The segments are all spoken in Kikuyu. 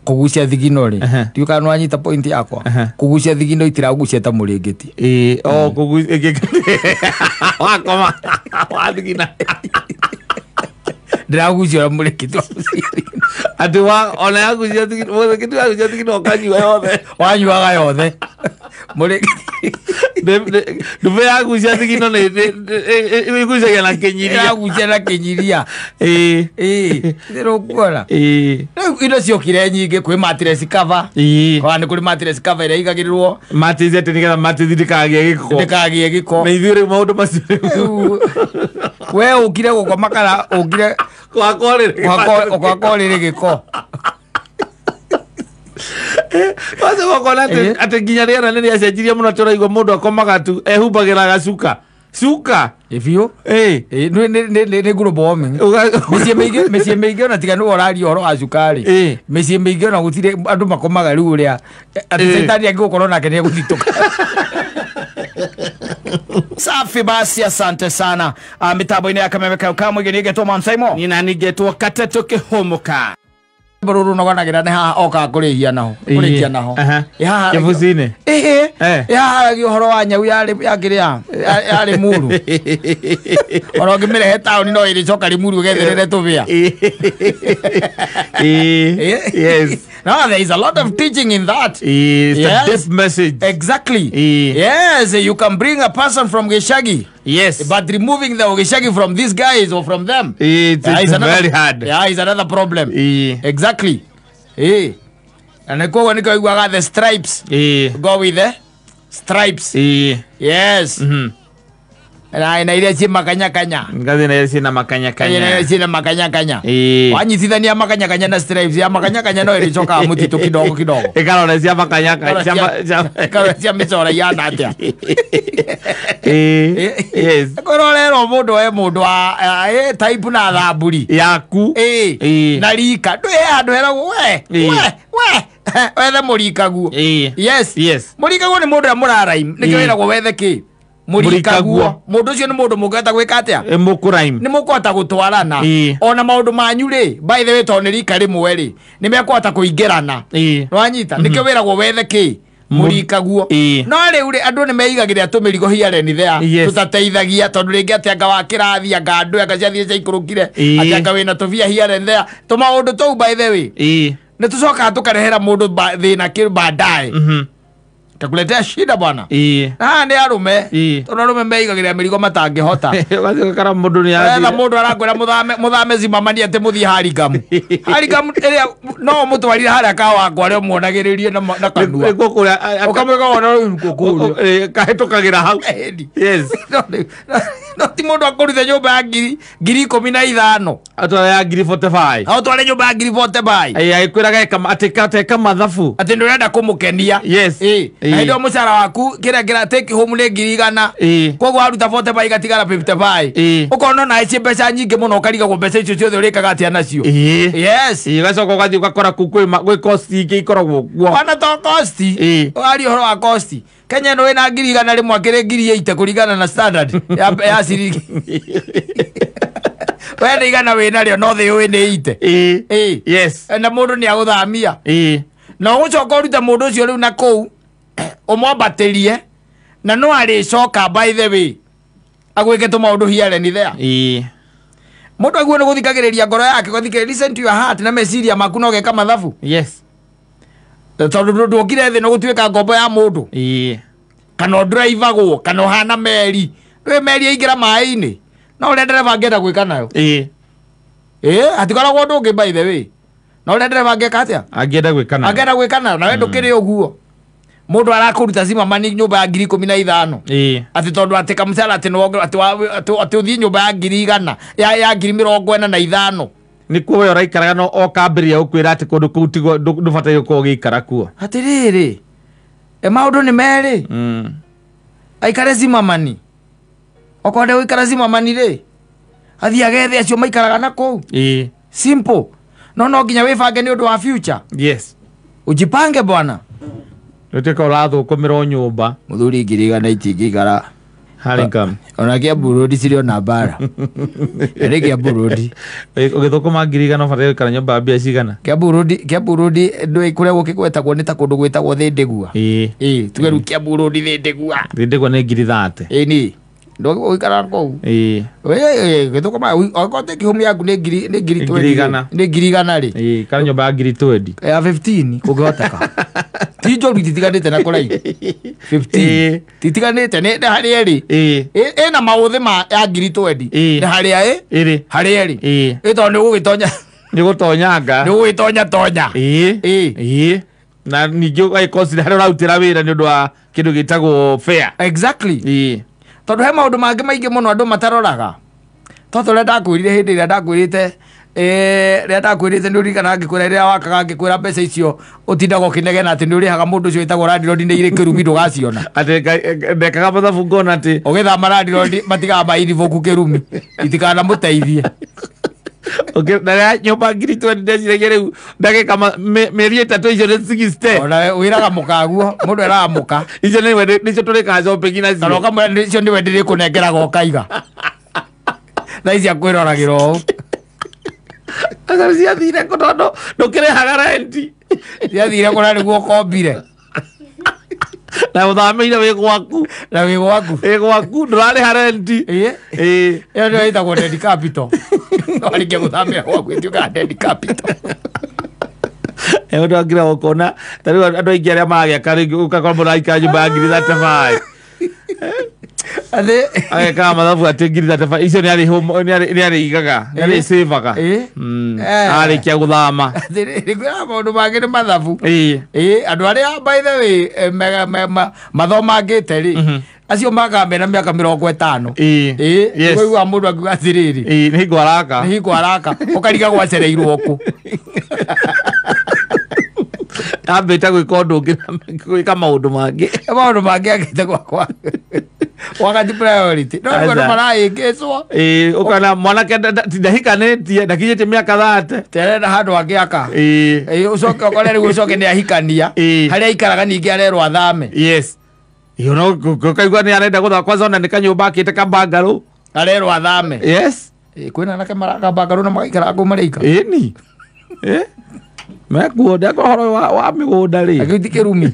Kugucia thigino ri ndiũ kana nĩwanyita point yakwa. Kugucia thigino itiragucia ta mũrĩngĩti. Ĩĩ, o kugucia wakoma wathigina. Ndĩragucia ũrĩa mũrĩngĩti. Atĩ wa ona yagucia thigino, mũrĩngĩti wagucia thigino ũkanyua yothe. Wanyuaga yothe. Mũrĩngĩti ndume yagucia thigino nĩ ĩgucagia na kĩnyiria. Ĩragucia na kĩnyiria. Ĩĩ. Ĩĩ, ndĩrũkuona. Ĩĩ. Rĩu indo ciokire nyingĩ, kwĩ mattress cover. Ĩĩ. Ona nĩ kũrĩ mattress cover ĩrĩa ĩigagĩrĩrwo. Mattress atĩ nĩgetha mattress ndĩkagĩe gĩko. Ndĩkagĩe gĩko. Na ithuĩ rĩu maũndũ macio rĩu. We ũkire gũkoma kana ũkire gwakwa rĩrĩ gwakwa rĩrĩ gĩko. Wacha wakona atĩ nginya rĩera nĩ rĩacenjirie mũno, atĩ ũraigua mũndũ akomaga tu ehumbagĩra gacuka. Cuka. Ĩ biũ. Ĩĩ. Ĩ, nĩ global warming. Mĩciĩ mĩingĩ ona tiga nĩwe ũraria ũhoro wa cukari. Ĩ. Mĩciĩ mĩingĩ ona gũtirĩ andũ makomaga rĩu ũrĩa atĩ caitani angĩgũkorwo nake nĩ egũthitũka. Safi basi, asante sana. Mitambo-inĩ ya kameme kau ka mũingĩ nĩngetwo Mansaimo. Nina ningetwo Katetũ Kĩhũmũka. Rũrũ noganagĩra nĩ haha okaga kũrĩhia naho, kũrĩkia naho. Ĩ haha Kĩbuci-inĩ. Ĩhĩ. Eh. Ĩ haha haragia ũhoro wa nyau yarĩ yakĩrĩa yarĩ muru, ona ũngĩmĩrehe taũni no ĩrĩcoka Limuru ĩgetherere tũbĩa. Ĩĩ. Yes. No, there is a lot of teaching in that. It's a Yes. deep message. Exactly. Eh. Yes, you can bring a person from Gishagi. Yes. But removing the Gishagi from these guys or from them, It's is another, very hard. Yeah, is another problem. Ĩĩ. Exactly. Eh. Na nĩkuo nĩkĩo iguaga the stripes. Ĩĩ. Go with the stripes. Ĩĩ. Yes. Na iria ciĩ makanyakanya. Ngathi na ciĩna makanyakanya. Kanya ciĩna makanyakanya. Ĩĩ. Wanyitithania makanyakanya na stripes ya makanyakanya no ĩrĩcokaga mũtitũ kidogo kidogo. Ĩkarora cia makanyaka. Ĩkarora cia mĩcoro ihana atĩa. Ĩĩ. Yes. Korwo rerwo mũndũ we mũndũ wa type na thamburi Yaku. Ĩĩ. Ĩĩ. Na rika ndwĩ handũ heragwo we Ĩĩ. we wethe mũrikaguo. Ĩĩ. Yes. Yes. Mũrikaguo nĩ mũndũ ũrĩa mũraraim nĩkĩo Ĩĩ. wĩragwo wethe kĩ mũrikaguo. Mũrikaguo. Mũndũ ũcio nĩ mũndũ mũngĩhota gwĩka atĩa? Ĩ mũkũraim. Nĩ mũkũhota gũtwarana Ĩĩ. ona maũndũ manyu rĩ, by the way, tondũ nĩ rika rĩmwe rĩ, nĩ mekũhota kũingĩrana. Ĩĩ. Nĩwanyita nĩkĩo wĩragwo wethe kĩ mũrikaguo. Ĩĩ. No rĩu rĩ, andũ nĩ meigagĩrĩra tũmĩrigo here and there Yes. tũtateithagia, tondũ rĩngĩ atĩ anga wa kĩrathi, anga andũ anga ciathiĩ ciaikũrũkire, Ĩĩ. atĩ anga wĩna tũbia here and there, tũmaũndũ tũu, by the way, Ĩĩ. nĩ tũcokaga tũkarehera mũndũ thĩna kĩ baadaye, takuletea shida bwana. Ĩĩ. Haha nĩ arũme, Ĩĩ. tondũ arũme meigagĩrĩra mĩrigo matangĩhota. Ũgathiĩ ũgakora mũndũ nĩ Etha athire. mũndũ arakwĩra mũthame, mũthame Zimamani atĩ mũthiĩ Harigamu. Harigamu ĩrĩa no ũmũtwarire harĩa kawangwa arĩa ũmuonagĩrĩrie na kanua. Nĩkuo kũrĩa ũkamwĩka wona rĩu nĩkuo kũrĩa. Kahĩtũkagĩra hau. Ĩni. Yes. No ti mũndũ akũrute nyũmba ya 15,000. Atwara ya ngiri 45. Na ũtware nyũmba ya ngiri 45. Ĩĩ, agĩkwĩraga atĩ ateka mathabu. Atĩ ndũrenda kũmũkenia. Yes. Ĩĩ. Na Ĩĩ. hĩndĩ ĩyo mũcara waku kĩrĩa kĩra take home nĩ 100,000. Ĩĩ. Koguo waruta 45 igatigara 55. Ĩĩ. Ũkona ona ici mbeca nyingĩ mũno, ũkarigagwo mbeca icio ciothe ũrĩkaga atĩa nacio. Ĩĩ. Yes. Ĩĩ, ũgacoka ũgathiĩ ũgakora kũu gwĩ cost ingĩ ikoragwo kuo. Ona to cost. Ĩĩ. Waria ũhoro wa cost, Kenya ĩno wĩna 100,000 akĩrĩ 80,000 kũringana na standard ya ciringi. We nĩ igana wĩnarĩo no thĩ ũĩ nĩ 80. Ĩĩ. Ĩĩ. Yes. Na mũndũ nĩ agũthamia. Ĩĩ. Na ũgũcoka ũrute mũndũ ũcio rĩu na kũu ũmwambatĩrie, na no arĩcoka, by the way, agwĩke tũmaũndũ here and there. Ĩĩ. Mũndũ aguo nĩ gũthikagĩrĩria ngoro yake, gũthikĩrĩria, listen to your heart na meciria maku, na ũgeka mathabu. Yes. Tondũ ndũkire thĩ no gũtuĩka ngombo ya mũndũ, Ĩĩ. kana ũndũraivagwo, kana ũhana meri. Ndũĩ meri yaingĩra maĩ-inĩ no ũrĩa ndereba angĩenda gwĩka nayo. Ĩĩ. Ĩ hatikoragwo ũndũ ũngĩ, by the way, no ũrĩa ndereba angĩka atĩa Angĩenda gwĩka nayo. Angĩenda gwĩka nayo, nawe ndũkĩrĩ ũguo mũndũ arakũruta cimamani nyũmba ya 15,000, Ĩĩ. atĩ tondũ atĩ kamũcara atĩ nĩwongerwo, atĩ atĩ ũthiĩ nyũmba ya 100,000 ya 45,000. Nĩkuo we ũraikaraga no okambĩrĩria gũkwĩra atĩ kũndũ kũu tiguo ndũbataire gũkorwo ũgĩikara kuo. Atĩrĩrĩ, e maũndũ nĩ merĩ. Aikare cimamani, okorwo ndegũikara cimamani rĩ, athiĩ agethe acio maikaraga na kũu. Ĩĩ. Simple. No nginya wĩbange nĩ ũndũ wa future. Yes. Ujipange bwana. Ũtuĩka ũrathũkũmĩra o nyũmba. Mũthuri, 100,000 itingĩikara. Hurlingham. Ona Kiambu Road cirĩ ona mbara. Ĩrĩ Kiambu Road. Ũgĩthũkũma 100,000 ũbataire gũikara nyũmba ya mbia cigana? Kiambu Road, Kiambu Road ndũĩ kũrĩa gũkĩgwetagwo nĩ ta kũndũ gwĩtagwo Thĩndĩgua. Ĩĩ. Ĩĩ, tuge rĩu Kiambu Road Thĩndĩgua. Thĩndĩgua nĩ 30,000. Ĩĩ nĩ. Ndũgũikara kũu. Ĩĩ. Gĩthũkũma okorwo ti kĩhumo yaku nĩ ngiri nĩ ngiri Nĩ 20 100,000. Nĩ 100,000 rĩ. Ĩĩ, ikara nyũmba ya 20,000. Ya 15 kũngĩhoteka. Ti njũru ititiganĩte na kũraihu. 15. Ĩĩ. Titiganĩte nĩ harĩa ĩrĩ. Ĩĩ. Ĩna maũthĩ ma ya 20,000. Ĩĩ. Nĩ harĩa ĩ? Ĩrĩ. Harĩa ĩrĩ. Ĩĩ. Ĩ tondũ nĩ ũgũgĩtonya Nĩ gũtonyanga. nĩ ũgũgĩtonya tonya. Ĩĩ. Ĩĩ. Ĩĩ. Na ningĩ ũgagĩconsider harĩa ũrarutĩra wĩra nĩ ũndũ wa kĩndũ gĩtagwo fare. Exactly. Ĩĩ. Tondũ he maũndũ mangĩ maingĩ mũno andũ mataroraga. Tondũ ũrĩa ndakwĩrire hĩndĩ ĩrĩa ndakwĩrĩte rĩrĩa ndakwĩrĩte nĩ ũririkanaga ngĩkwĩra rĩrĩa wakaga ngĩkwĩra mbeca icio ũtindaga ũkĩnegena atĩ nĩ ũrĩhaga mũndũ ũcio wĩtagwo landlord nĩ irĩ kĩrumi ndũgaciona. Atĩ ndekaga mathabu ngona atĩ Ũgĩthama landlord matigaga mainvoke kĩrumi itikanamũteithie. Na nyũmba 20,000 ndeciragia rĩu ndagĩka mĩeri 3 icio nĩ 60. Ona wĩraga mũkaguo mũndũ eraga mũka. Icio nĩwe nĩcio tũrĩkaga shopping nacio. Kana ũkamwĩra icio nĩwe ndĩrĩkũnengeraga ũkaiga. Thaa ici akwĩroragĩra ũũ. Aca ciathire kũ tondũ ndũkĩrĩhaga renti. Ciathire kũrĩa nĩguo ũkombire. Na ũthamĩire wĩ gwaku. Na wĩ gwaku. Wĩ gwaku ndũrarĩha renti. Ĩĩ. Ĩĩ. Ĩyo nĩyo ĩtagwo dead capital. Warĩkia gũthamĩra gwaku ĩtuĩkaga dead capital. Ũndũ wa ngira ũkona ta rĩu andũ aingĩ arĩa maragĩaka rĩngĩ ũgakora mũndũ araikara nyũmba ya 35,000. Atĩ Agekaga mathabu atĩ 35,000 icio nĩ arĩigaga nĩ arĩcĩvaga. Ĩĩ. Arĩkia gũthama. Atĩrĩrĩ kwĩna maũndũ mangĩ nĩ mathabu. Ĩĩ. Ĩĩ andũ arĩa by the way mathomangĩte rĩ acio makaga mena mĩaka 50. Ĩĩ. Ĩĩ. Yes. Ũiguaga mũndũ akiuga atĩrĩrĩ. Ĩĩ nĩ hingo araka. Nĩ hingo araka ũkariga gwacereirwo kũ. Ambĩte gwĩka ũndũ ũngĩ gwĩka maũndũ mangĩ. Maũndũ mangĩ akĩte gwakwa. Wakati priority. No rĩu andũ marahĩngĩcwo. Ĩĩ ũkona mwanake ndahikanĩtie ndakinyĩtie mĩaka 30. Terenda handũ angĩaka. Ĩĩ. Ĩĩ ũcoke ũkore rĩu ũcoke nĩ ahikania. Ĩĩ. Harĩa aikaraga ningĩ arerwo athame. Yes. Ĩĩ no ũkaigua nĩ arenda gũthama kwanza ona nĩ kanyũmba akĩte kambangarũ. Arerwo athame. Yes. Ĩĩ kwĩna anake maraka mbangarũ na magaikara kũu marĩ aika. Ĩni. Ĩĩ. Mekuo ndekora ũhoro wa mĩgũnda rĩ. Kĩu ti kĩrumi.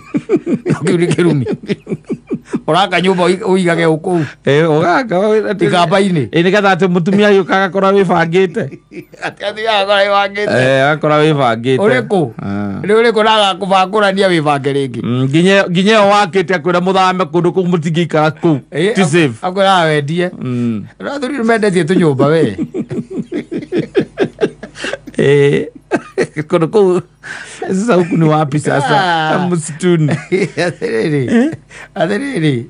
Kĩu nĩ kĩrumi. Ũraka nyũmba ũigage kũu. Ĩĩ ũgaka Ikamba-inĩ. Ĩĩ nĩgetha atĩ mũtumia agĩũka agakora wĩbangĩte. Atĩ athiaga agakora wĩbangĩte. Ĩĩ agakora wĩbangĩte. Ũrĩkũ? Nĩ ũrĩkũ na agakũbangũrania wĩbange rĩngĩ. Nginya ĩyo wakĩte akwĩra mũthame kũndũ kũu mũtingĩikara kũu. Ti safe. Akwĩraga wendie. No athuri nĩ mendetie tũnyũmba we. Ĩĩ. Kũndũ kũu sasa huku ni wapi sasa? Msituni. Atĩrĩrĩ. Atĩrĩrĩ.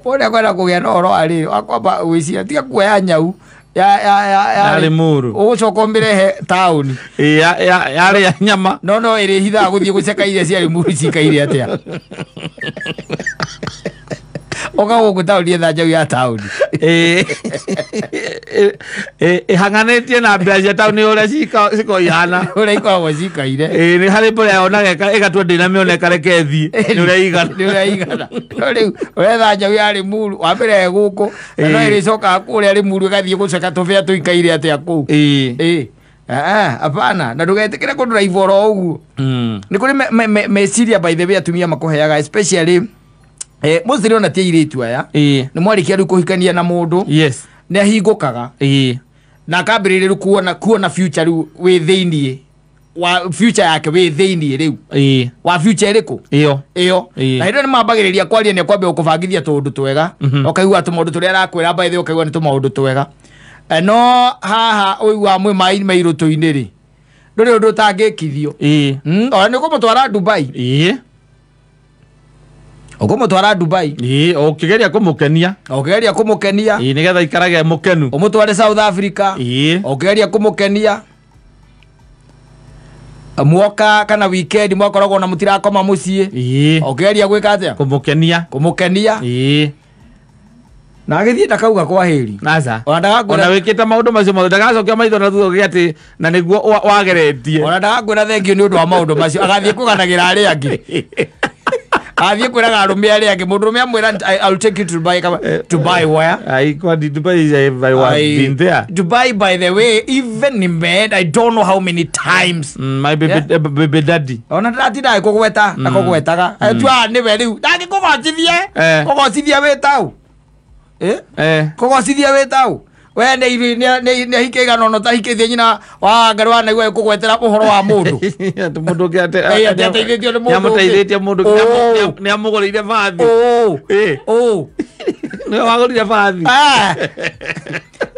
Wona kwenda kũgĩa na ũhoro wa rĩrĩ wa kwamba gwĩciria tiga kuoya nyau ya Limuru. Ũgũcoka ũmĩrehe taũni. Ĩĩ yarĩ ya nyama. No no ĩrĩhithaga gũthiĩ gũceka iria cia Limuru cikaire atĩa. Ũka gũkũ taũni etha nyau ya taũni. Ĩĩ. Ĩhang'anĩtie na mbia cia taũni ũrĩa cikoragwo ihana. Ũrĩa ikoragwo cikaire. Ĩĩ nĩ harĩ mbũrĩa yonaga ĩgatua ndĩnamĩona ĩkareka ĩthiĩ. Nĩ ũrĩa ĩigana. Nĩ ũrĩa ĩigana. No rĩu ũretha nyau ya Limuru wamĩrehe gũkũ na no ĩrĩcokaga kũrĩa Limuru ĩgathiĩ gũceka tũbĩa tũikaire atĩa kũu. Ĩĩ. Ĩĩ. Hapana na ndũgetĩkĩre kũndrive oro ũguo. Nĩ kũrĩ meciria by the way atumia makũheaga especially mostly ona ti airĩtu aya. Ĩĩ. Nĩ mwarĩkia rĩu kũhikania na mũndũ. Yes. Nĩ ahingũkaga. Ĩĩ. Na akambĩrĩria rĩu kuona future rĩu wĩ thĩiniĩ wa future yake wĩ thĩiniĩ rĩu. Ĩĩ. Wa future ĩrĩkũ? Ĩyo. Ĩyo. Na hĩndĩ ĩyo nĩ mambagĩrĩria kwaria nĩ akwambia gũkũbangithia tũũndũ twega. Ũkaigua tũmaũndũ tũrĩa arakwĩra by the way ũkaigua nĩ tũmaũndũ twega. No haha ũiguaga mwĩ maĩ mairũtũ-inĩ rĩ. Ndũrĩ ũndũ ũtangĩkithio. Ĩĩ. Ona nĩ ũkũmũtwara Dubai. Ĩĩ. Ũkũmũtwara Dubai. Ĩĩ ũkĩgeria kũmũkenia. Ũkĩgeria kũmũkenia. Ĩĩ nĩgetha aikarage mũkenu. Ũmũtware South Africa. Ĩĩ. Ũkĩgeria kũmũkenia. Mwoka kana weekend mwakoragwo na mũtirakoma mũciĩ. Ĩĩ. Ũkĩgeria gwĩka atĩa? Kũmũkenia. Kũmũkenia. Ĩĩ. Na agĩthiĩ ndakauga kwa heri. Aca. Ona ndagakwĩra Ona wĩkĩte maũndũ macio mothe ndagacokia maitho na thutha ũgĩe atĩ na nĩguo wageretie. Ona ndagakwĩra thengiũ nĩ ũndũ wa maũndũ macio agathiĩ kũganagĩra arĩa angĩ. Athiĩ kwĩraga arũme arĩa angĩ mũndũ ũrũme amwĩra I'll take you to Dubai kama Dubai where? Ai kwa di Dubai I been there. Dubai, by the way, even nimeenda I don't know how many times. My baby, Yeah. Baby daddy. Ona ndĩratinda agĩkũgweta akũgwetaga tua nĩwe rĩu ndangĩkũgocithie kũgocithia wĩ tau kũgocithia wĩ tau we nĩ ahike igana ona ũtahikĩtie nyina wa Ngai wanaigua agĩkũgwetera ũhoro wa mũndũ. Atĩ mũndũ ũngĩ Ĩ, atĩ ateithĩtio nĩ mũndũ ũngĩ. nĩamũteithĩtie mũndũ Oh. nĩamũgũrĩire bathi. Oh. Nĩwe wagũrire bathi.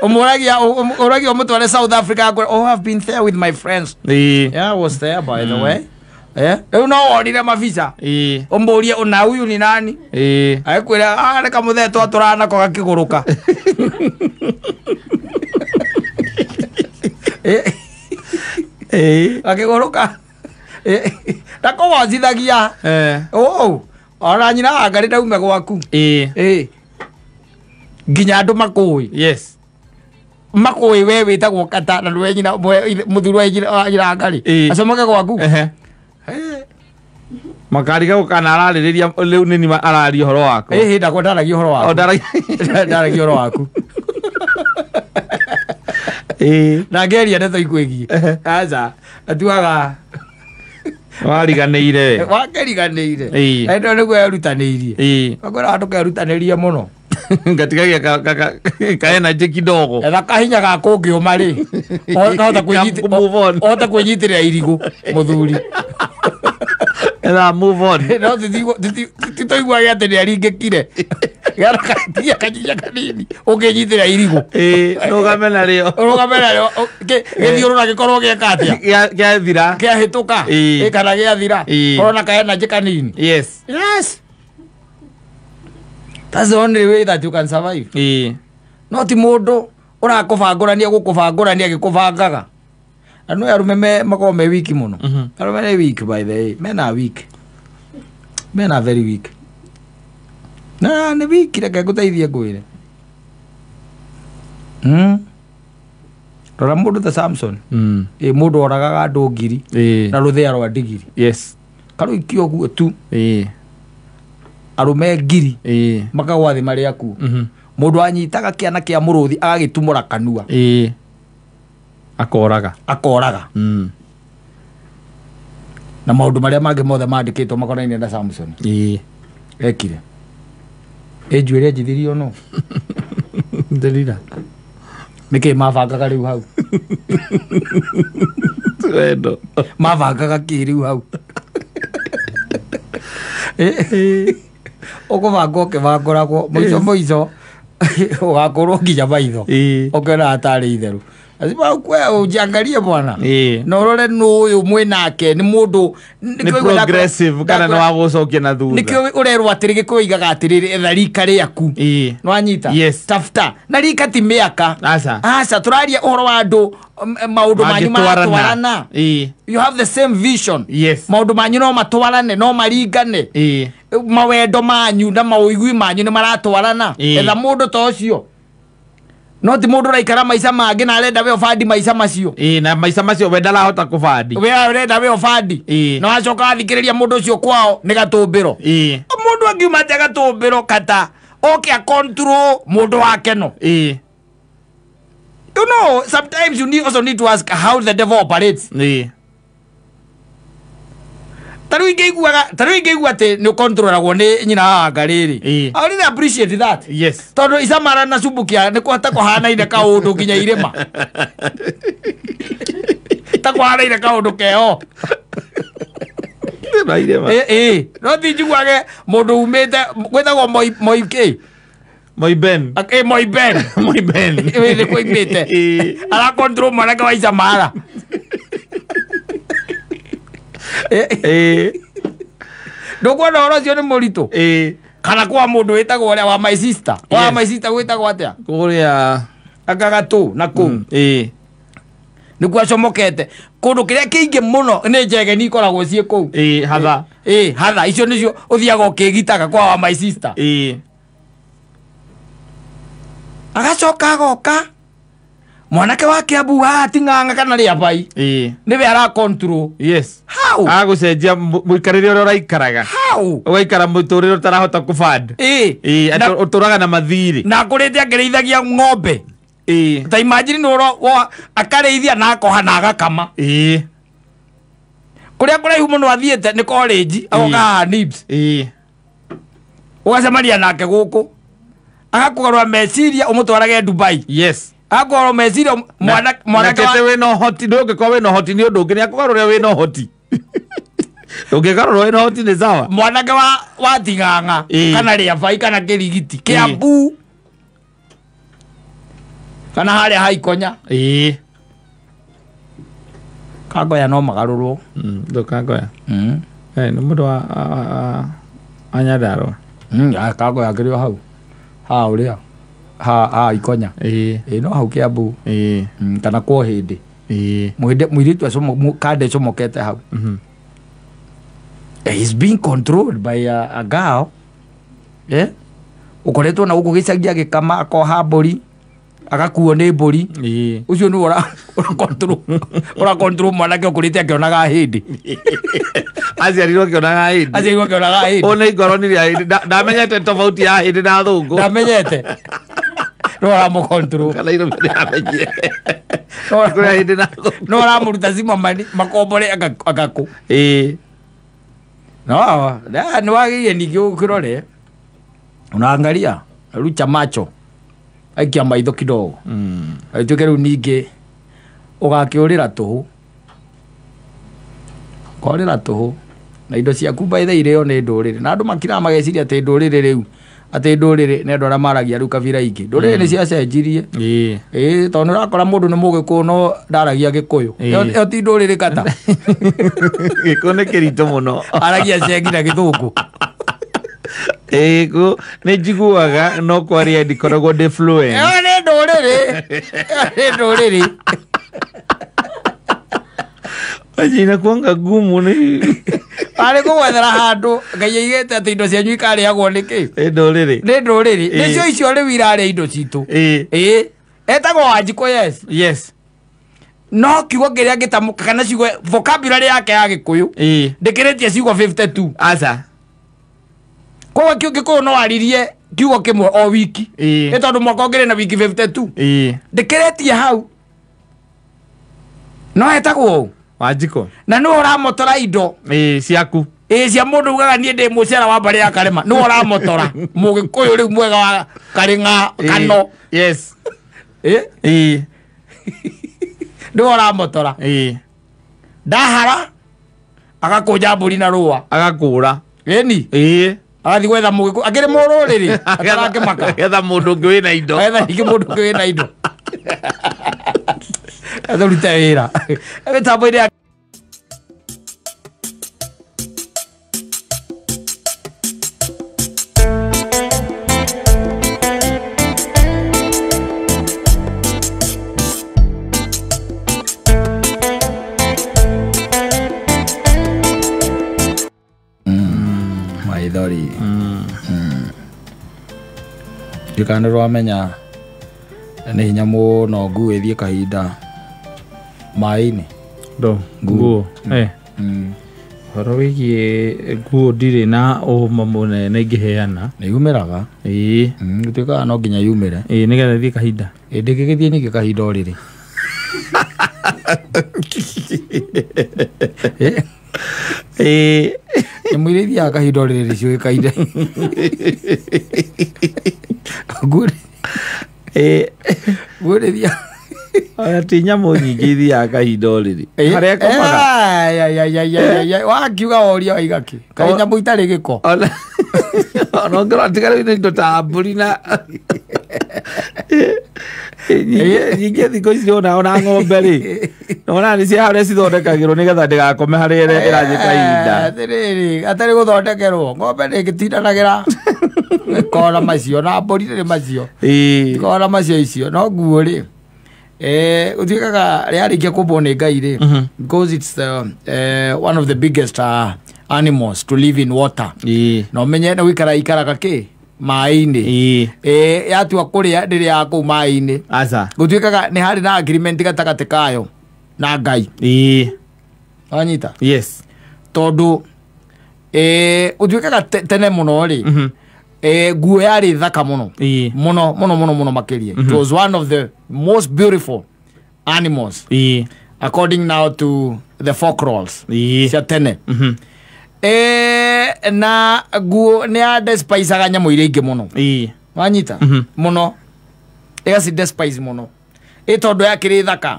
Ũmũragia ũragia ũmũtware South Africa akwĩra, oh, I've been there with my friends. Yeah, I was there, by the way. Rĩu no wonire mabica ũmbũrie ona huyu ni nani agĩkwĩra "Ah, nĩ kamũthee twatũraga nako gakĩgũrũka." Gakĩgũrũka ndakũgocithagia ũũ ona nyina wa Ngai ndaume gwaku. Nginya andũ makũĩ. Yes. Makũĩ we wĩtagwo kata na nĩwe nyina mũthuri wa nyina wa Ngai acomoke gwaku. Makariga kana ararĩrĩria rĩu nĩ araria ũhoro wakwa. Ĩhĩ ndakwa ndaragia ũhoro waku. Ndaragia ũhoro waku. Na ngeria ndeto ikwĩgiĩ. Aca atuaga Wariganĩire. Wakeriganĩire. Ĩno nĩguo erutanĩirie. Akwĩra andũ kerutanĩrie mũno. Ngatigagia ka energy kidogo. Etha kahinya ga kũngĩũma rĩ ũhote kwĩnyitĩrĩra irigũ mũthuri. Etha move on. No titoiguage atĩ nĩaringĩkire. Tigia kahinya kanini ũngĩnyitĩrĩra irigũ. Rũgame narĩo. Rũgame narĩo gĩthiũrũra gĩkorwo gĩeka atĩa? Gĩathira. Kĩahĩtũka. Kana gĩathira. Korwo na ka energy kanini. Yes. Yes. That's the only way that you can survive. No ti mũndũ ũrakũbangũrania gũkũbangũrania agĩkũbangaga. Na no arũme makoragwo me weak mũno. Arũme nĩ weak, by the way. Men are weak. Men are very weak. Na nĩ weak, reke ngũteithie ngwĩre. Rora mũndũ ta Samson. Mũndũ oragaga andũ ngiri na rũthĩa rwa ndigiri. Yes. Karũikio ũguo tu. Arũme ngiri makagwa thĩ marĩ akuũ. Mũndũ anyitaga kĩana kĩa mũrũthi agagĩtumũra kanua. Akoraga. Akoraga. Na maũndũ marĩa mangĩ mothe mandĩkĩtwo makonainie na Samson. Ekire. Njuĩrĩ njithirio no. Ndirira. Nĩkĩ mabangaga rĩu hau? Wendo. Mabangaga kĩ rĩu hau? Ũkũbanga ũkĩbangũragwo mũico mũico ũgakorwo nginya maitho ũkĩona atarĩ itherũ. Lazima ukwe ujiangalie bwana. Na ũrore nũ ũyũ mwĩnake nĩ mũndũ nĩ progressive kana nĩ wa gũcokia na thutha. Nĩkĩo ũrerwo atĩrĩ Gĩkũyũ igaga atĩrĩrĩ etha rika rĩaku. Nĩwanyita? Yes. Tafuta. Na rika ti mĩaka. Aca. Aca tũraria ũhoro wa andũ maũndũ manyu maratwarana. You have the same vision. Yes. Maũndũ manyu no matwarane no maringane. Mawendo manyu na maũigui manyu nĩ maratwarana. Etha mũndũ ta ũcio. No ti mũndũ ũraikara maica mangĩ na arenda we ũbandi maica macio. Na maica macio we ndarahota kũbandi. We arenda we ũbandi. Na wacoka wathikĩrĩria mũndũ ũcio kwao nĩ gatũmbĩro. Mũndũ angiuma atĩa gatũmbĩro kata oke a control mũndũ wake no. You know, sometimes you also need to ask how the devil operates. Ta rĩu ingĩigua atĩ nĩ ũkontrolagwo nĩ nyina wa Ngai rĩ. I really appreciate that. Yes. Tondũ Icamara na Subukia nĩ kũhota kũhanaine kaũndũ nginya irĩma. Ta kũhanaine kaũndũ keho. No ti njiguage mũndũ umĩte gwĩtagwo Moi kĩ? Moi Ben. Moi Ben. Moi Ben. Nĩ kũimĩte. Arakontrol mwanake wa Icamara. Ndũkuona ũhoro ũcio nĩ mũritũ? Kana kwa mũndũ wĩtagwo ũrĩa wa my sister. Wa my sister gwĩtagwo atĩa? Kũrĩa Akagatũ na kũu. Nĩkuo acomokete. Kũndũ kĩrĩa kĩingĩ mũno nĩ njegeni ikoragwo ciĩ kũu. Hatha. Hatha icio nĩcio ũthiaga ũkĩgitaga kwa wa my sister. Agacoka agoka. Mwanake wa Kiambu haha ti ng'ang'a kana rĩabai. Nĩwe ara control. Yes. How? Agũcenjia mũikarĩre ũrĩa ũraikaraga. How? Ũgaikara mũtũrĩre ũtarahota kũband. Ũtũraga na mathirĩ. Na akũrĩte akĩrĩithagia ng'ombe. Ta imagine nĩ akarĩithia na akoha na agakama. Kũrĩa kũraihu mũno athiĩte nĩ college agoka haha NIBS. Ũgacemania nake gũkũ. Agakũgarũra meciria ũmũtwarage Dubai. Yes. Agakũgarũra meciria mwanake wa wĩna ũhoti ndũngĩkorwo wĩna ũhoti nĩ ũndũ ũngĩ nĩ akũgarũra wĩna ũhoti. Ndũngĩgarũra wĩna ũhoti nĩ sawa. Mwanake wa Ting'ang'a kana Rĩabai kana Kĩrigiti Kĩambu kana harĩa Haikonya. Kangoya no magarũrwo. Ndũkangoya. Nĩ mũndũ wa Nyandarũa. Kangoya akĩrĩ o hau. Ha ũrĩa ha Ikonya. No hau Kiambu. Kana kwa hĩndĩ. Mũirĩtu kande ecomokete hau. He's being controlled by a girl. Ũkoretwo na gũkũ gĩcagi agĩkama akoha mbũri agakuo nĩ mbũri. Ũcio nĩwe ũra control mwanake ũkũrĩte akĩonaga hĩndĩ. Aciarirwo akĩonaga hĩndĩ. Aciarirwo akĩonaga hĩndĩ. Ona ikoroni rĩa hĩndĩ ndamenyete tofauti ya hĩndĩ na thũngũ. Ndamenyete. No aramũ control. Kana iro ndamenyire. Kũrĩa hĩndĩ na thũngũ. No aramũruta cimamani makombore agakũ. No, nĩ wagĩrĩire ningĩ ũkĩrore. Unaangalia rucha macho. Aikia maitho kidogo. Aituĩke rĩu ningĩ ũgakĩũrĩra tũhũ. Ũkorĩra tũhũ. Na indo ciaku by the irĩo nĩ ndũrĩrĩ. Na andũ makiraga mageciria atĩ ndũrĩrĩ rĩu. Atĩ ndũrĩrĩ nĩ andũ arĩa maragia rĩu kabira ingĩ. Ndũrĩrĩ nĩ ciacenjirie. Tondũ nĩ ũrakora mũndũ nĩ mũgĩkũyũ no ndaragia gĩkũyũ. Ĩyo ti ndũrĩrĩ kata. Gĩkũyũ nĩ kĩritũ mũno. Aragia cengi na gĩthũngũ. Ĩĩ nĩ njiguaga no kwaria ndikoragwo ndĩ fluent. Ĩyo nĩ ndũrĩrĩ. Nĩ ndũrĩrĩ. Inakuanga gumu nĩ arĩ kũgwethera handũ Ngai aigĩte atĩ indo cianyu ikarĩagwo nĩ kĩ? Nĩ ndũrĩrĩ. Nĩ ndũrĩrĩ. Nĩcio icio rĩu irarĩa indo citũ. Etagwo Wanjikũ yes. Yes. No kiugo kĩrĩa ngĩtamũka kana ciugo vocabulary yake ya Gĩkũyũ ndĩkĩrĩtie ciugo 52. Aca. Koguo Gĩkũyũ no aririe kiugo kĩmwe o wiki. Nĩ tondũ mwaka ũngĩrĩ na wiki 52. Ndĩkĩrĩtie hau. No etagwo ũũ. Wanjikũ. Na nĩwe ũramotora indo. Ciaku. Cia mũndũ ugaga niĩ ndĩ mũcera wa mbarĩ ya Karema. Nĩwe ũramotora. Mũgĩkũyũ rĩu mwega wa Karĩng'a Kano. Yes. Nĩwe ũramotora. Ndahara agakũnja mbũri na rũa. Agakũra. Ĩni. Agathiĩ gwetha mũgĩkũyũ. Akĩrĩ mũrũrĩrĩ. Atarakĩmaka. Getha mũndũ ũngĩ wĩna indo. Getha ningĩ mũndũ ũngĩ wĩna indo. Atũrute wĩra. Mĩtambo-inĩ ya maithori. Ndikana rwamenya nĩ hinya mũno nguo ĩthiĩ kahinda maĩ-inĩ. Ndo nguo. Ũhoro wĩgiĩ nguo ndirĩ na ũma mũnene ingĩheana. Nĩ yumĩraga. Gũtuĩkaga no nginya yumĩre. Nĩgetha ĩthiĩ kahinda. Ndĩngĩgĩthiĩ ningĩ kahinda o rĩrĩ. Nyamũ iria ithiaga kahinda o rĩrĩ nĩciũĩkaine. Nguo nĩ Ona ti nyamũ nyingĩ ithiaga kahinda o rĩrĩ. Harĩa ĩkomaga. Wakiuga woria waiga kĩ? Kaĩ nyamũ itarĩ gĩko. Ona ũngĩrora tiga rĩu nĩ indo ta mbũri na nyingĩ thikũ ici ona ng'ombe rĩ. Ona nĩ cia harĩa cithondekagĩrwo nĩgetha ndĩgakome harĩa ĩrathiĩ kahinda. Atĩrĩrĩ, atarĩ gũthondekerwo ng'ombe ndĩngĩtindanagĩra. Ĩkona macio na mbũri nĩ macio. Ĩkona macio icio no nguo rĩ. Ũtuĩkaga rĩarĩkia kũmbwo nĩ Ngai rĩ, because it's the, one of the biggest animals to live in water. Na ũmenye na gũikara ikaraga kĩ Maĩ-inĩ. Yatua kũrĩa ndĩrĩaga kũu maĩ-inĩ. Aca. Gũtuĩkaga nĩ harĩ na agreement gatagatĩ kayo na Ngai. Wanyita? Yes. Tondũ gũtuĩkaga tene mũno rĩ, nguo yarĩ thaka mũno. Mũno mũno mũno mũno makĩria. It was one of the most beautiful animals. According now to the folklores. Cia tene. Na nguo nĩ ya despisaga nyamũ iria ingĩ mũno. Wanyita? Mũno. Ĩgaci despise mũno. Tondũ yakĩrĩ thaka.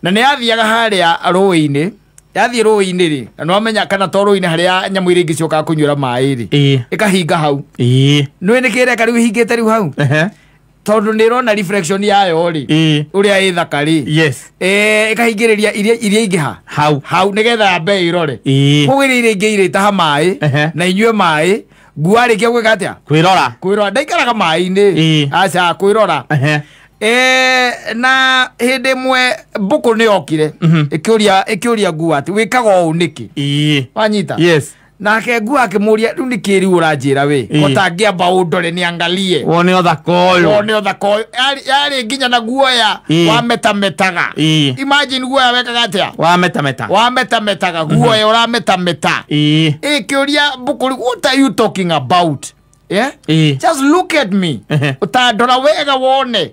Na nĩ yathiaga harĩa rũĩ-inĩ. Yathiĩ rũĩ-inĩ rĩ, na nĩwamenya kana to rũĩ-inĩ harĩa nyamũ iria ingĩ ciokaga kũnyuĩra maĩ rĩ. Ĩkahinga hau. Nĩũĩ nĩkĩ ĩreka rĩu ĩhingĩte rĩu hau? Tondũ nĩ ĩrona reflection yayo rĩ. Ũrĩa ĩ thaka rĩ. Yes. Ĩkahingĩrĩria iria ingĩ ha? Hau. Hau nĩgetha yambe ĩrore. Koguo iria ingĩ irĩtaha maĩ na inyue maĩ, nguo arĩkia gwĩka atĩa? Kwĩrora. Kwĩrora. Ndaikaraga maĩ-inĩ. Aca, kwĩrora. Na hĩndĩ ĩmwe mbũkũ nĩ yokire. Ĩkĩũria nguo atĩ wĩkaga ũũ nĩkĩ? Wanyita? Yes. Nake nguo akĩmũria rĩu nĩkĩ rĩu ũranjĩra we? Ũtangĩamba ũndore nĩangalie. Wone ũthaka ũyũ. Wone ũthaka ũyũ. Yarĩ nginya na guoya wametametaga. Imagine guoya wekaga atĩa? Wametameta. Wametametaga guoya ũrametameta. Ĩkĩũria mbũkũ rĩu, what are you talking about? Yeah? Just look at me. Ũtandora wega wone.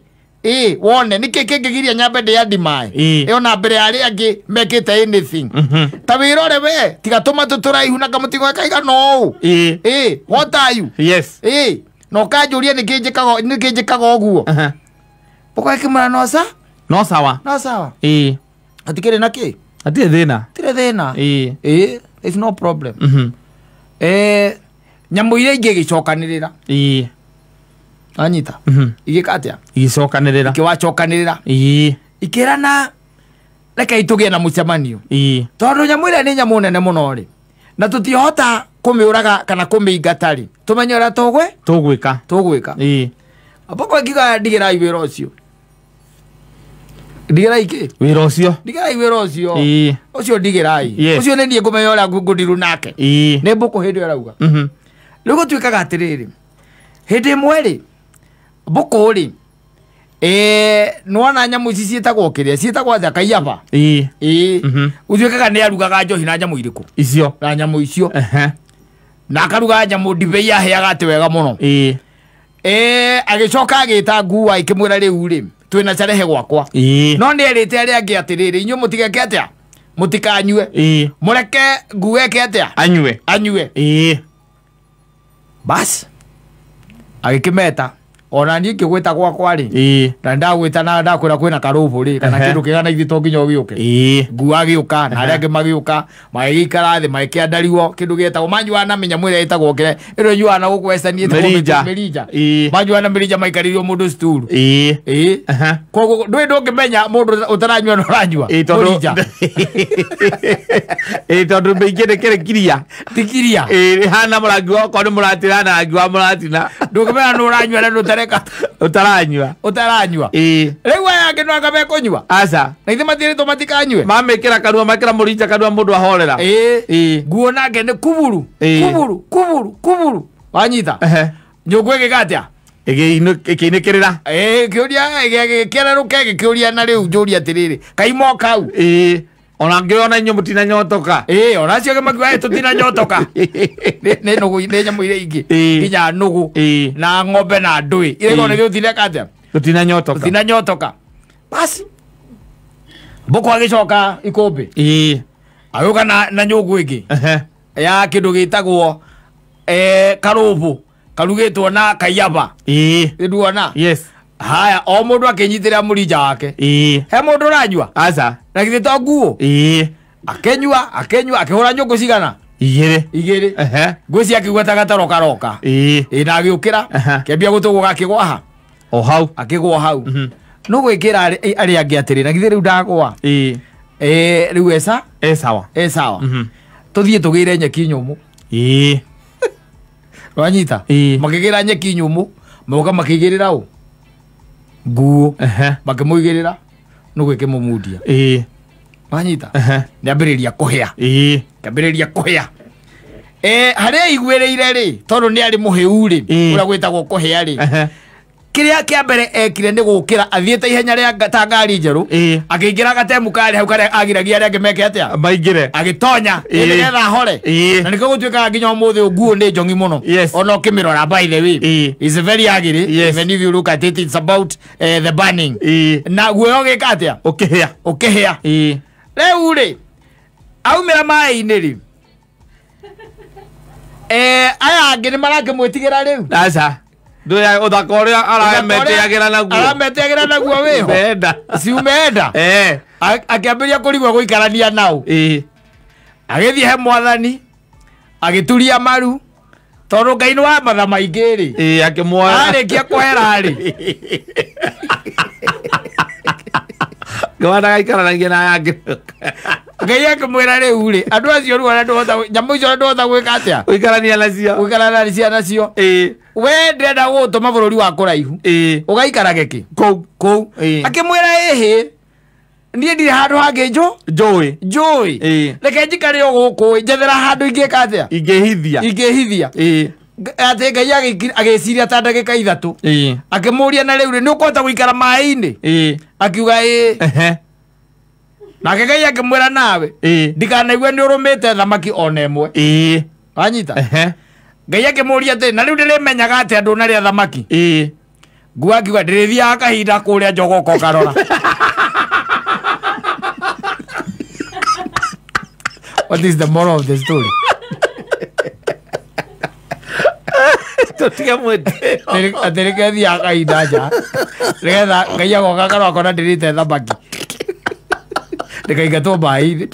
Wone nĩkĩ kĩngĩgiria nyambe ndĩandimae. Ĩyo na mbere ya arĩa angĩ mekĩte anything. Ta wĩrore we, tiga tũmatũ tũraihu na kamũtigo kaigana ũũ. What are you? Yes. Na ũkanjũria nĩkĩ njĩkaga ũguo. Mbũkũ ĩkĩmwĩra no sa? No sawa. No sawa. Hatikĩrĩ na kĩ? Hatirĩ thĩna. Hatirĩ thĩna. There's no problem. Nyamũ iria ingĩ ĩgĩcokanĩrĩra. Anyita. Igĩka atĩa? Igĩcokanĩrĩra. Ikĩwacokanĩrĩra. Ikĩrana reke itũgĩe na mũcemanio. Tondũ nyamũ ĩrĩa nĩ nyamũ nene mũno rĩ, na tũtihota kũmĩũraga kana kũmĩingata rĩ, tũmenye ũrĩa tũgwĩka. Tũgwĩka. Mbũkũ ĩkiuga ndigĩrai wĩra ũcio. Ndigĩrai kĩ? Wĩra ũcio. Ndigĩrai wĩra ũcio. Ũcio ndigĩrai. Ũcio nĩ niĩ ngũmenya ũrĩa ngũndirũ nake. Nĩ mbũkũ hĩndĩ ĩyo ĩrauga. Rĩu gũtuĩkaga atĩrĩrĩ, hĩndĩ ĩmwe rĩ, mbũkũ rĩ, nĩwona nyamũ ici ciĩtagwo kĩrĩa, ciĩtagwo atĩa, kaiyaba. Gũtuĩkaga nĩ arugaga njohi na nyamũ irĩkũ? Icio. Na nyamũ icio. Na akaruga nyamũ ndibei yaheaga atĩ wega mũno. Agĩcoka agĩta ngua ĩkĩmwĩra rĩu rĩ, twĩna carehe gwakwa. No nĩ erĩte arĩa angĩ atĩrĩrĩ, inyuĩ mũtigeke atĩa? Mũtikanyue. Mũreke ngua ĩke atĩa? Anyue. Anyue. Bas. Agĩkĩmeta. Ona niĩ ngĩgwĩta gwakwa rĩ, na ndagwĩta na ndakwĩra kwĩna karũbũ rĩ, kana kĩndũ kĩgana ithuĩ to nginya ũgĩũke. Ngua agĩũka na arĩa angĩ magĩũka, magĩgĩikara thĩ magĩkĩandariwo kĩndũ gĩetagwo manyuaga na mĩnyamũ ĩrĩa ĩtagwo kĩrĩa, ĩno ĩnyuaga na gũkũ Western ĩtagwo mĩrinja. Manyuaga na mĩrinja maikarĩirio mũndũ sturu. Koguo ndũĩ ndũngĩmenya mũndũ ũtaranyua na ũranyua mũrinja. Tondũ mĩingĩ nĩ kĩrĩ kiria. Ti kiria. Ĩhana mũrangi wa okorwo nĩ mũratina na rangi wa mũratina. Ndũngĩmenya nũ ũranyua na nũ ũtaranyua. Ũtaranyua. Rĩu aya angĩ no anga mekũnyua. Aca. Na ithe matirĩtwo matikanyue. Mamĩkĩra kanua, mekĩra mũrinja kanua mũndũ ahorera. Nguo nake nĩ kuburu. Kuburu, kuburu, kuburu. Wanyita? Nyũngũ ĩgĩka atĩa? Ĩkĩinĩkĩrĩra. Kĩũria gĩkĩererũke gĩkĩũria na rĩu njũria atĩrĩrĩ, kaima o kau. Ona ngĩona inyuĩ mũtinanyotoka. Ona acio angĩ makiuga tũtinanyotoka. Nĩ nũgũ, nĩ nyamũ iria ingĩ. Nginya nũgũ na ng'ombe na ndũĩ. Iria ikoragwo nĩ gũtineka atĩa? Tũtinanyotoka. Tũtinanyotoka. Basi. Mbũkũ agĩcoka ikũmbĩ. Agĩũka na nyũngũ ĩngĩ. Ya kĩndũ gĩtagwo karũbũ karugĩtwo na kaiyaba. Nĩnduona? Yes. Haya, o mũndũ akĩnyitĩrĩra mũrinja wake. He mũndũ ũranyua? Aca. Na githĩ to nguo? Akĩnyua, akĩnyua, akĩhũra nyũngũ cigana? Igĩrĩ. Igĩrĩ. Ngwĩciria akĩigua ta gatoro karoka. Na agĩũkĩra, kĩambia gũtũgũga akĩgũa ha? O hau. Akĩgũa hau. No gwĩkĩra arĩa angĩ atĩrĩ, na githĩ rĩu ndagũa? Rĩu esa? E sawa. E sawa. Tũthiĩ tũgĩre nyeki nyũmũ. Wanyita? Makĩgĩra nyeki nyũmũ, moka makĩigĩrĩra ũ? Nguo. Makĩmũigĩrĩra, nũgũ ĩkĩmũmundia. Wanyita? Nĩambĩrĩria kũhĩa. Kĩambĩrĩria kũhĩa. Harĩa aiguĩrĩire rĩ tondũ nĩ arĩ mũhĩu rĩ ũrĩa gwĩtagwo kũhĩa rĩ kĩrĩa kĩa mbere ekire nĩ gũkĩra athiĩte ihenya rĩa ta ngari njerũ akĩingĩra gatemu karĩ hau karĩa agiragia arĩa angĩ meke atĩa maingĩre agĩtonya nĩgetha ahore na nĩkĩo gũtuĩkaga nginya ũmũthĩ nguo nĩ njongi mũno ona ũkĩmĩrora by the way is very ugly even if you look at it it's about the burning na guoya ũgĩka atĩa ũkĩhĩa ũkĩhĩa rĩu rĩ aumĩra maĩ-inĩ rĩ aya angĩ nĩ marakĩmwĩtigĩra rĩu aca nduya uthaka uria arameteagira naguo arameteagira naguo wiho menda si umeenda akiambiria kurigwo guikarania nao agithie he mwathani agituria maru tondu Ngai ni wa matha maingi ri akimwoya arikia kwehera ri ngwana gaikaranagia na aya Ngai akimwira riu ri andu acio riu aria ndũhota nyamũ icio ndũhota gwĩka atĩa gũikarania nacio gũikarania nacio we ndĩrenda gũgũtũma bũrũri wa kũraihu ũgaikarage kĩ kũu kũu akĩmwĩra ĩhĩ niĩ ndirĩ handũ hangĩ njũĩ njũĩ reke njikare o gũkũ njethera handũ ingĩka atĩa ingĩhithia ingĩhithia atĩ Ngai agĩciria ta ndagĩka ithatũ akĩmũria na rĩu rĩ nĩ ũkũhota gũikara maĩ-inĩ akiuga ĩĩ nake Ngai akĩmwĩra nawe ndikanaigue nĩ ũrũmĩte thamaki ona ĩmwe wanyita Ngai akĩmũria atĩ na rĩu ndĩrĩmenyaga atĩ andũ narĩa thamaki nguo akiuga ndĩrĩthiaga kahinda kũrĩa njogoka ũkarora What is the moral of the story? Tũtige mwĩtĩo atĩ rĩke thiaga kahinda nja nĩgetha Ngai agoka akarora akona ndĩrĩte thamaki ndĩkaingatwo maĩ-inĩ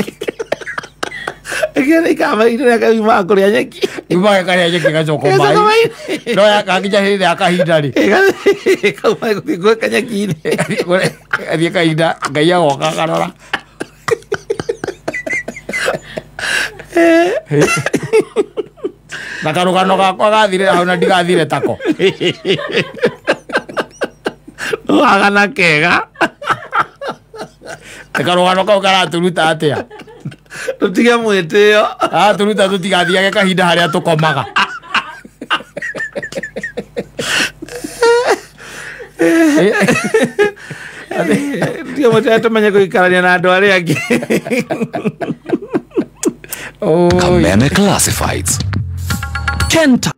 ĩkamainĩ kũrĩa nyeki yumaga karĩa nyeki gacoka maĩ no gakinya hĩndĩ ya kahinda rĩ kauma gũthiĩ gwĩka nyeki-inĩ athiĩ kahinda Ngai agoka akarora na karũgano gakwa gathire hau na ndigathire tako wagana kega karũgano kau karatũruta atĩa tũtige mwĩtĩo aratũruta tũtigathiage kahinda harĩa tũkomaga tũtige mwĩtĩo tũmenye gũikarania na andũ arĩa angĩ Kameme Classifieds. Kenta.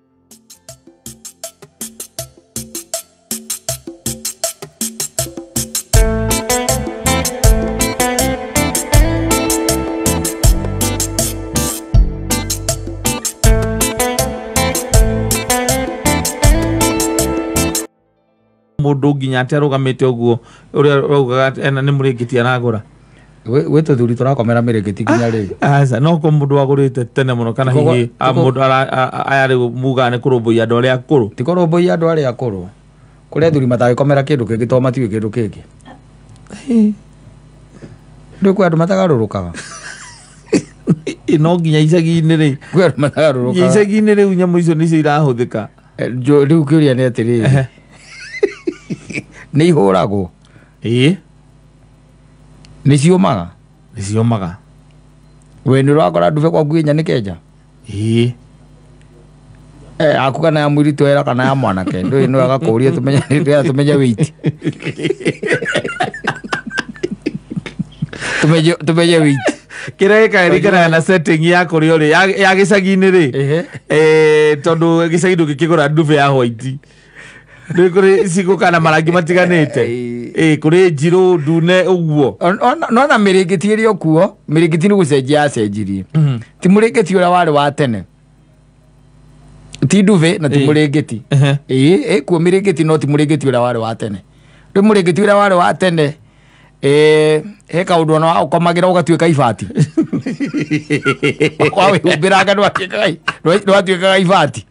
Mũndũ nginya atĩ arũgamĩte ũguo ũrĩa raugaga ena nĩ mũrĩngĩti aragũra gwĩ tũthuri tũrakomera mĩrĩngĩti nginya rĩu aca no ko mũndũ agũrĩte tene mũno kana hihi mũndũ aya rĩu mugaga nĩ kũrũmbũiya andũ arĩa akũrũ ti kũrũmbũiya andũ arĩa akũrũ kũrĩ athuri matangĩkomera kĩndũ kĩngĩ tondũ matiũĩ kĩndũ kĩngĩ ndũĩ kwĩ andũ matagarũrũkaga no nginya icagi-inĩ rĩ kwĩ andũ matagarũrũkaga icagi-inĩ rĩu nyamũ icio nĩcio irahũthĩka rĩu kĩũria nĩ atĩrĩrĩ nĩ ihũragwo ĩĩ nĩ ciũmaga nĩ ciũmaga we nĩ ũrakora ndube gwaku ĩnyanĩke nja ĩĩ aku kana ya mũirĩtu wera kana ya mwanake ndũĩ nĩ wega kũũria tũmenye weight tũmenye weight kĩrĩa gĩkaririkanaga na setting ya kũrĩa ũrĩ ya gĩcagi-inĩ rĩ tondũ gĩcagi ndũngĩkĩgũra ndube ya white nĩ kũrĩ cigũka na marangi matiganĩte kũrĩ njirũ ndune ũguo nona mĩrĩngĩti ĩrĩ okuo mĩrĩngĩti nĩ gũcenjia yacenjirie ti mũrĩngĩti ũrĩa warĩ wa tene ti nduve na ti mũrĩngĩti ĩĩ ĩkuo mĩrĩngĩti no ti mũrĩngĩti ũrĩa warĩ wa tene rĩu mũrĩngĩti ũrĩa warĩ wa tene he kaũndũ ona ũkomagĩra ũgatuĩka ibati wawĩhumbĩranga nĩwatuĩkaga ibati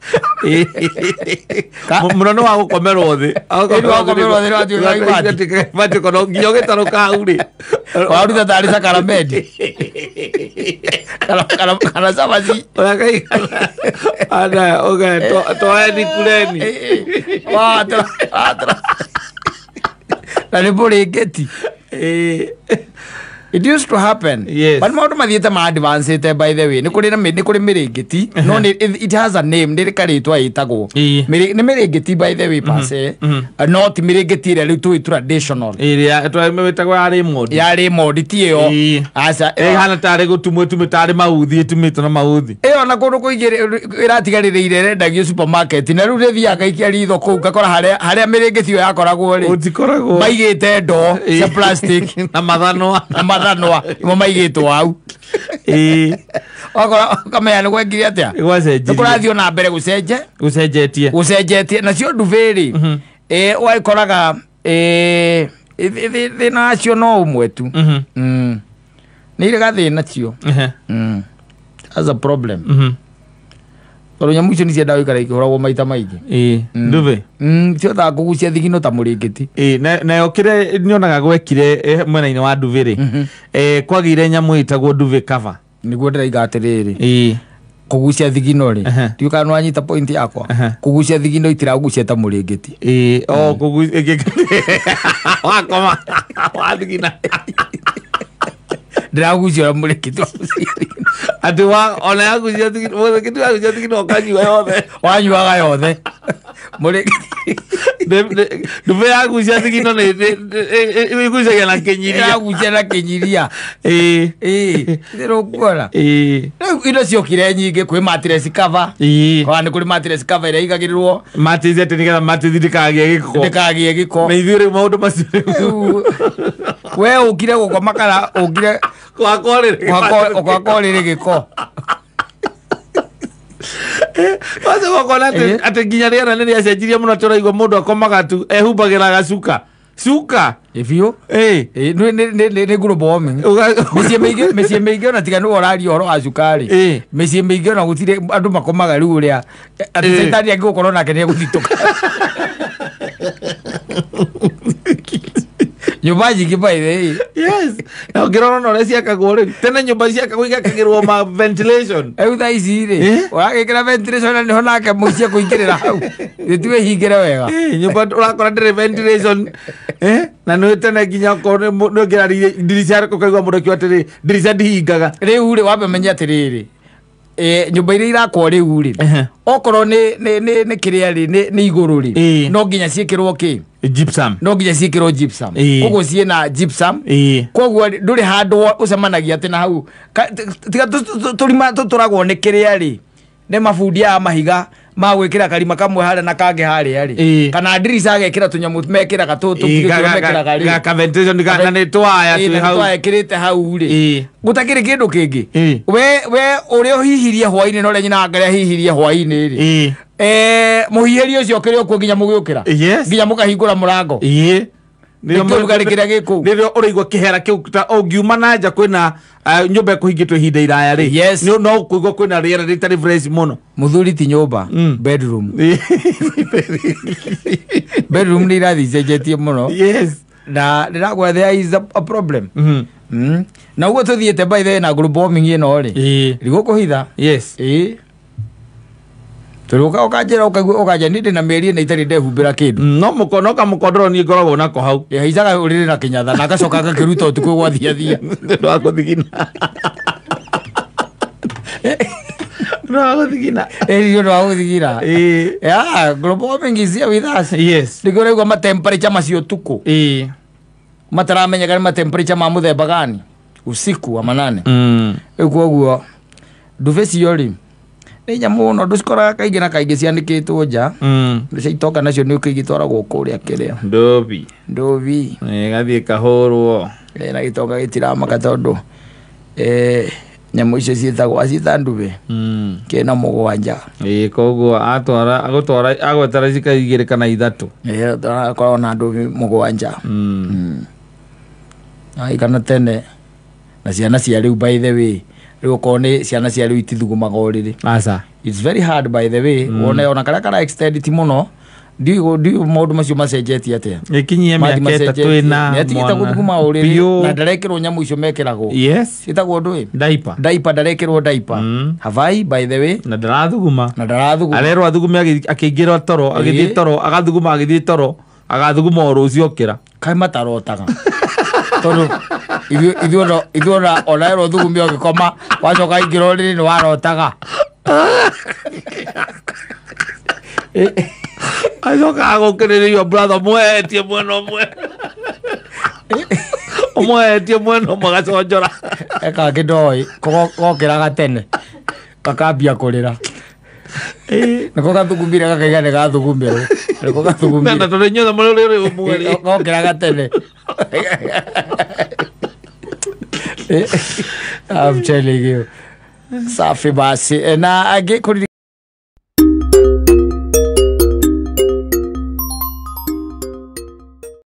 mũno nĩ wa gũkomerwo thĩ nĩwakomerwo thĩ nĩwatuĩkaga ibati kono nginya ũgĩtarũka hau rĩ waruta tarĩ sakaramedi kana cabaci toeni kureni na nĩ mũrĩngĩti It used to happen. Yes. But maũndũ mathiĩte ma advanced by the way. Nĩ kũrĩ na nĩ kũrĩ mĩrĩngĩti no nĩ it has a name, nĩ karĩtwa ĩtagwo. Nĩ mĩrĩngĩti by the way per se. No ti mĩrĩngĩti ĩrĩa rĩu tũĩ traditional. Ĩrĩa twĩtagwo ya Raymond. Ya Raymond ti ĩyo. Aca. Ĩhana tarĩ gũtumwo ĩtumĩtwo tarĩ mauthi, ĩtumĩtwo na mauthi. Ĩyo na kũndũ kũingĩ ĩratigarĩrĩire ĩrendagio supermarket na rĩu rĩthiaga ngaikia ritho kũu ngakora harĩa mĩrĩngĩti ĩyo yakoragwo rĩ Ũtikoragwo. Maigĩte ndoo cia plastic na mathanwa. Na mathanwa nĩmo maigĩtwo hau. Wakora ũkamenya nĩ gwekire atĩa. Nĩ Gwacenjirie. kũrathiĩ ona mbere gũcenje. Gũcenjetie. Gũcenjetie nacio ndubĩ rĩ ũgagĩkoraga thĩna wacio no ũmwe tu. Nĩ irĩ gathĩna cio. That's a problem. Tondũ nyamũ icio nĩ ciendaga gũikara ikĩhũragwo maita maingĩ. Ndube. Cihotaga kũgucia thigino ta mũrĩngĩti. Nayo kĩrĩa nyonaga gwekire mwena-inĩ wa nduve rĩ, kwagĩire nyamũ ĩtagwo nduve cover. Nĩguo ndĩraiga atĩrĩrĩ, kũgucia thigino rĩ, ndiũĩ kana nĩwanyita point yakwa. Kũgucia thigino itiragucia ta mũrĩngĩti. O kũgucia wakoma wathigina. Ndĩragucia ũrĩa mũrĩngĩti wagucia thigino. Atĩ wa ona yagucia thigino, mũrĩngĩti wagucia thigino ũkanyua yothe. Wanyuaga yothe. Mũrĩngĩti Nduve yagucia thigino nĩ ĩgucagia na kĩnyiria. Ĩragucia na kĩnyiria. Ndĩrũkuona. Rĩu indo ciokire nyingĩ, kwĩ mattress cover. Kwa nĩ kũrĩ mattress cover ĩrĩa ĩigagĩrĩrwo. Mattress atĩ nĩgetha mattress ndĩkagĩe gĩko. Ndĩkagĩe gĩko. Na ithuĩ rĩu maũndũ macio rĩu. We ũkire gũkoma kana ũkire Gwakwa rĩrĩ. Gwakwa rĩrĩ gĩko. Wacha gũkona atĩ nginya rĩera nĩ rĩacenjirie mũno, atĩ ũraigua mũndũ akomaga tu ehumbagĩra gacuka. Cuka. Biũ. Nĩ global warming. Mĩciĩ mĩingĩ ona tiga nĩwe ũraria ũhoro wa cukari. Mĩciĩ mĩingĩ ona gũtirĩ andũ makomaga rĩu ũrĩa atĩ caitani angĩgũkorwo nake nĩ egũthitũka. Nyũmba nyingĩ by the way. Yes. Na ũngĩrora ona ũrĩa ciakagwo rĩu, tene nyũmba ciakagwo igakagĩrwo ma ventilation. Rĩu thaa ici rĩ, ũragĩkĩra ventilation na nĩho nake mũici ekũingĩrĩra hau. Gĩti wĩhingĩre wega. Nyũmba ũrakora ndĩrĩ ventilation. Na nĩ tene nginya okorwo nĩ ũngĩra ndirica ũkaigua mũndũ akiuga atĩrĩ, ndirica ndihingaga. Rĩu rĩ, wambe ũmenye atĩrĩrĩ, nyũmba iria irakwo rĩu rĩ, okorwo nĩ kĩrĩa rĩ, nĩ igũrũ rĩ, no nginya ciĩkĩrwo kĩ? Gypsum. No nginya ciĩkĩrwo gypsum. Koguo ciĩna gypsum. Koguo ndũrĩ handũ ũcemanagia atĩ na hau. Tiga tũrima tũtũragwo nĩ kĩrĩa rĩ, nĩ mabundi aya mahiga ma gwĩkĩra karima kamwe harĩa na kangĩ harĩa rĩ. Kana ndirica agekĩra tũnyamũ mekĩraga tũtũ mekĩraga rĩ. Gaka ventilation na nĩ twaya twĩ hau. Twaya ĩkĩrĩte hau rĩ. Gũtakĩrĩ kĩndũ kĩngĩ. We ũrĩa ũhihirie hwainĩ na ũrĩa nyina wa Ngai ahihirie hwainĩ rĩ. Mũhihĩrie ũcio ũkĩrĩ o kuo nginya mũgĩũkĩra. Nginya mũkahingũra mũrango. Nĩkĩo ũrugarĩ kĩrĩa gĩ kũu. Nĩrĩo ũraigua kĩhera kĩu ta ũngiuma na nja kwĩna nyũmba ĩkũhingĩtwo ihinda iraya rĩ. No ũkũigua kwĩna rĩera rĩtarĩ fresh mũno. Mũthuri ti nyũmba, bedroom. Bedroom nĩ irathiĩ icenjetie mũno. Na ndĩrakwĩra there is a problem. Na ũguo tũthiĩte by the way na global warming ĩno rĩ. Ndigũkũhitha. Tũrĩ ũkanjĩra ũkaigua ũkanja niĩ ndĩna mĩeri ĩna itarĩ ndehumbĩra kĩndũ. No mũkono kamũkondoro niĩ ngoragwo nako hau. Ĩhaicaga ũrĩrĩ na kĩnyatha na agacoka agakĩruta ũtukũ gwathiathia. Nĩ ũndũ wa gũthigina. Nĩ wa gũthigina. Nĩ ũndũ wa gũthigina. Yeah, global warming is here with us. Nĩkĩo ũraigua ma temperature macio ũtukũ. Mataramenyeka nĩ ma temperature ma mũthemba gani. Usiku wa manane. Rĩu koguo ndube cio rĩ, nĩ nyamũ no ndũcikoraga kaingĩ na kaingĩ cianĩkĩtwo nja. Cia itonga nacio nĩ ũkĩ igĩtwaragwo kũrĩa kĩrĩa. Ndobi. Ndobi. Gathiĩ kahũrwo. Na gĩtonga gĩtiramaka tondũ nyamũ icio ciĩtagwo acita ndube. Kĩna mũgwanja. Koguo atwara agũtwara agwetara cika igĩrĩ kana ithatũ. Akoragwo na ndube mũgwanja. Aikana tene na ciana cia rĩu by the way. Rĩu okorwo nĩ ciana cia rĩu itithugumaga ũrĩrĩ. Aca. It's very hard by the way. Wone ona karĩa kara extend ti mũno. Ndiũĩ maũndũ macio macenjetie atĩa. Ĩkinyie mĩaka ĩtatũ ĩna. Nĩatigĩte gũthuguma ũrĩrĩ na ndarekĩrwo nyamũ icio mekĩragwo. Ciĩtagwo ndũĩ? Diaper. Diaper, ndarekĩrwo diaper. Havai by the way. Na ndarathuguma. Na ndarathuguma. Arerwo athugume akĩingĩra toro, agĩthiĩ toro, agathuguma agĩthiĩ toro, agathuguma o rũciũ okĩra. Kaĩ matarotaga. Tondũ Ithuĩ ona erwo thugumia ũgĩkoma wacoka ingĩra ũrĩrĩ nĩ warotaga. Acoka agũkĩrĩrĩrio brother mwehetie mwena ũmwe. Ũmwehetie mwena ũmwe gaconjora. Eka ndoĩ gokĩraga tene gakambia kũrĩra. Nĩko gathugumire gakaiga nĩ gathugumĩrwo. Nĩko gathugumire. Na tondũ inyuothe mũrĩ ũrĩrĩ ũmwe rĩ. Gokĩraga tene. I'm telling you. Safi basi. Na angĩ kũririkana